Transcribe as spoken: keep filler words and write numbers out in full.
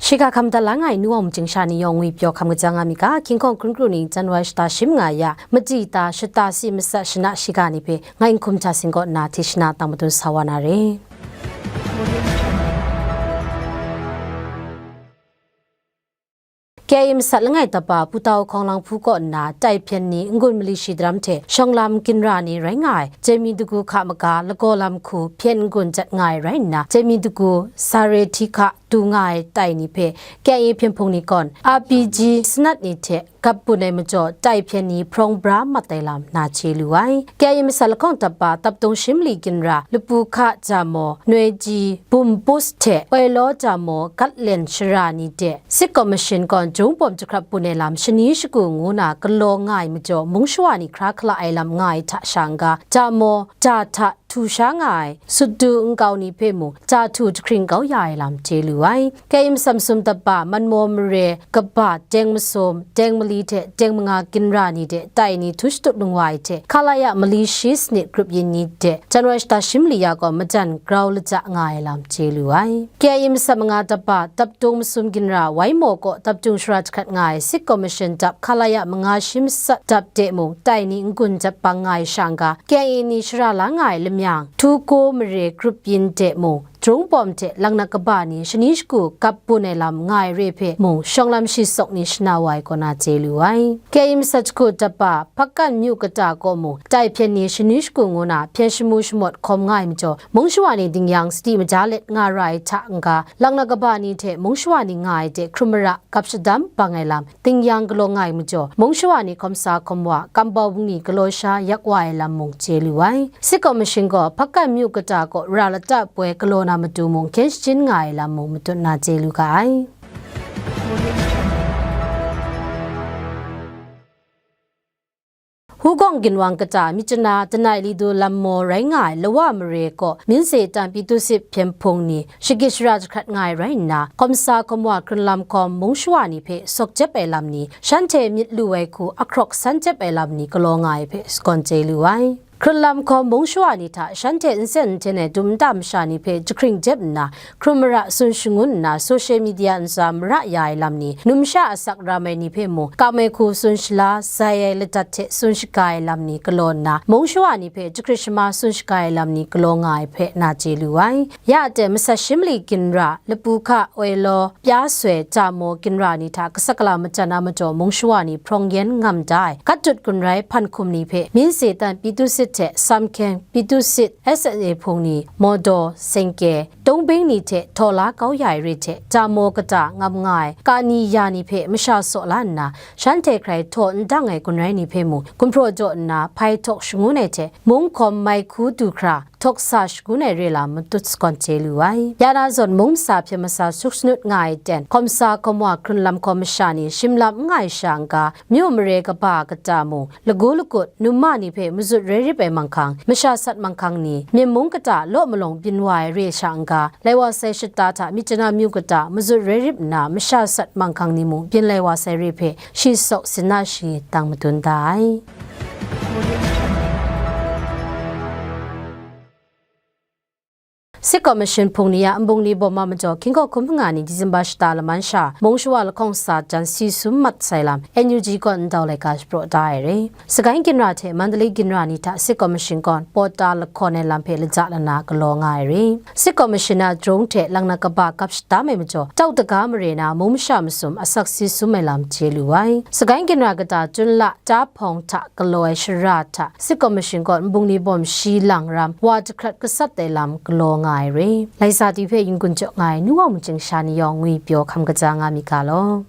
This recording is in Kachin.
Shiga hkam dat la nga ai nu wa mung chying sha ni yawng ngwi pyaw hkam kaja nga mi ga, King Kong hkun kru ni January shata shim nga ya, madi ta shata si masat shana shiga ni hpe ngai n hkum hta sing kaw nna hti shana tang madun sa wa na re. K I A masat langai tapa Pu Tau Hkawng Lang Hpu kaw nna tai hpyen ni n-gun mali shi daram hte shawng lam ginra ni rai nga ai, Jemi Dagu hka maga lagaw lam hku hpyen n-gun jat nga ai rai nna, Jemi Dagu Sare hti hka du nga ai tai ni hpe K I A hpyen hpung ni gawn R P G sanat ni hte gap bun ai majaw tai hpyen ni hprawng bra mat ai lam na chye lu ai. K I A masat lahkawng tapa Taptung Shimli ginra Lapu Hka Jamo, Noi Ji Bum Bus hte Oilaw Jamo Gatlen Shara ni de Sik Kawmishin gawn Jung Bawm jahkrap bun ai lam shani shagu ngu na galaw nga ai majaw, mung shawa ni hkra hkala ai lam nga ai hta sha n-ga, Jamo, ja hta htu sha nga ai sut du nkau ni hpe mung ja htu jahkring kau ya ai lam chye lu ai. K I A masam sum tapa Manmaw mare kaba Deng Masum, Deng Mali hte Deng Manga ginra ni de tai ni htu shatup lung wa ai hte, Khalaya mali shi sanit grup yin ni de January shata shim li ya gaw majan grau laja nga ai lam chye lu ai. K I A masat manga tapa Taptung Masum ginra Waimaw kaw Taptung shara jahkrat nga ai Sik Kawmishin dap Khalaya manga shi masat dap de mung tai ni n-gun jat bang nga ai sha n-ga, K I A ni shara la nga ai lamyang, Htu Kaw mare grup yin de mung, Jung Bawm hte Langnak kaba ni shani shagu gap bun ai lam nga ai re hpe mung, shawng lam shi sawk ni shana wa ai kaw na chye lu ai. K I A masat jahku dapa Hpakkan myu kata kaw mung, tai hpyen ni shani shagu ngu na hpyen shamu shamawt hkawm nga ai majaw, mung shawa ni dingyang sadi maja let nga ra ai hta n-ga, Langnak kaba ni hte mung shawa ni nga ai de hkrum mara gap shadam bang ai lam, dingyang galaw nga ai majaw, mung shawa ni hkawm sa hkawm wa, kambau bungli galaw sha yak wa ai lam mung chye lu ai. Sik Kawmishin gaw Hpakkan myu kata kaw ra lata poi galaw na matu mung hkyen shajin nga ai lam mung matut na chye lu ga ai. Hugawng ginwang kata Myitkyina Danai Lido Lammaw rai nga ai Lawa mare kaw Minze Tan Pyitusit hpyen hpung ni shagit shara jahkrat nga ai rai nna, hkawm sa hkawm wa hkrun lam hkawm mung shawa ni hpe sawk jep ai lam ni, shanhte myit lu ai hku ahkrawk san jep ai lam ni galaw nga ai hpe sagawn chye lu ai. Hkrun lam hkawm mung shawa ni hta shanhte nsen nhten ai dum nta masha ni hpe jahkring jep nna, hkrum mara tsun shangun nna, social media ntsa mara ya ai lam ni, numsha asak ram ai ni hpe mung, kam ai hku tsun shala, zai ai ladat hte tsun shaga ai lam ni galaw nna, mung shawa ni hpe jahkrit shama tsun shaga ai lam ni galaw nga ai hpe na chye lu ai. Ya aten masat Shimli ginra, Lapu Hka, Oilaw, Pya Soi, Jamo ginra ni hta gasat gala machyan a majaw mung shawa ni hprawng yen ngam da ai, Gat Dut Gun Rai hpan hkum ni hpe, Minze Tan Pyitusit hte Samkheng Pyitusit S N A hpung ni, Mawdaw, Sengke, Tung Bing ni hte htaw la kau ya ai re hte, Jamo kata ngam nga ai, kani ya ni hpe masha saw la nna, shanhte hkrai htaw n dang ai gun rai ni hpe mung, gumhpraw jaw nna, hpai htawk shangun ai hte, mung hkawm mai hku du hkra, htawk sa shangun ai re lam matut sagawn chye lu ai. Ya na zawn mung masa hpyen masa suk shanut nga ai ten, hkawm sa hkawm wa hkrun lam hkawm masha ni shim lam n nga ai sha n-ga, myu mare kaba kata mung, lagu lagut, num ma ni hpe mazut rai rip ai manghkang, masha sat manghkang ni, myen mung kata law malawng byin wa ai re sha n-ga, lai wa sai shata hta Myitkyina myu kata mazut rai rip nna, masha sat manghkang ni mung byin lai wa sai re hpe, shi sawk sin na shi tang madun da ai. Sik Kawmishin hpung ni a nbungli bawm a majaw, hkying hkau hkum hpanga ni December shata laman sha, mung shawa lahkawng sa jan si sum mat sai lam, N U G gawn ndau laika shapraw da ai re. Sagaing ginra hte Mandalay ginra ni hta Sik Kawmishin gawn pawt ta lahkawn ai lam hpe laja lana galaw nga ai re. Sik Kawmishin a jung hte Langnak kaba gap shatam ai majaw, Tau Daga mare na mung masha masum asak si sum ai lam chye lu ai. Sagaing ginra kata Chunla, Tahpawng hta galaw ai shara hta, Sik Kawmishin gawn nbungli bawm shi lang ram wa jahkrat gasat ai lam galaw nga ai re. Laisa ti hpe yin-gun jaw nga ai nu wa mung chying sha ni yawng ngwi pyaw hkam kaja nga mi ga law.